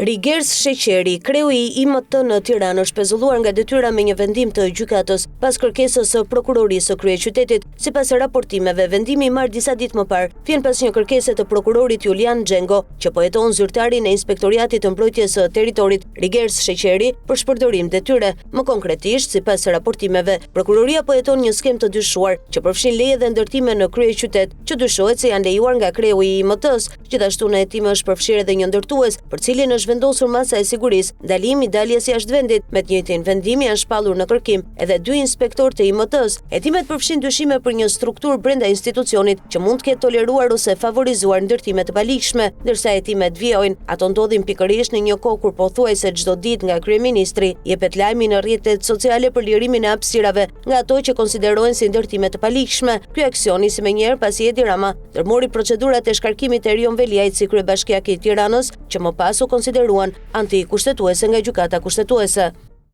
Rigers Sheqeri, kreu i IMT në Tiranë është pezulluar nga detyra me një vendim të gjykatës pas kërkesës së prokurorisë së kryeqytetit. Sipas raportimeve, vendimi i marrë disa ditë më parë vjen pas një kërkese të prokurorit Julian Xhengo, që po heton zyrtarin e Inspektoriatit të Mbrojtjes së Territorit, Rigers Sheqeri, për shpërdorim detyre. Më konkretisht, sipas raportimeve, prokuroria po heton një skemë të dyshuar që përfshin leje dhe ndërtime në kryeqytet, që dyshohet se janë lejuar nga kreu i IMT-së. Gjithashtu në hetime është përfshirë edhe një ndërtues, për të cilin është vendosur masa e sigurisë, ndalim i daljes jashtë vendit. Me të njëjtin vendim janë shpallur në kërkim edhe dy inspektorë të IMT-së. Hetimet përfshijnë dyshime për një strukturë brenda institucionit që mund të ketë toleruar ose favorizuar ndërtime të paligjshme, ndërsa hetimet vijojnë. Ato ndodhin pikërisht në një kohë kur pothuajse çdo ditë nga kryeministri jepet lajmi në rrjetet sociale për lirimin e hapësirave nga ato që konsiderohen si ndërtime të paligjshme. Ky aksion nisi menjëherë pasi Edi Rama ndërmori procedurat e shkarkimit të Erion Veliajt si kryebashkiak i Tiranës, që më pas u konsideruan antikushtetuese nga Gjykata Kushtetuese.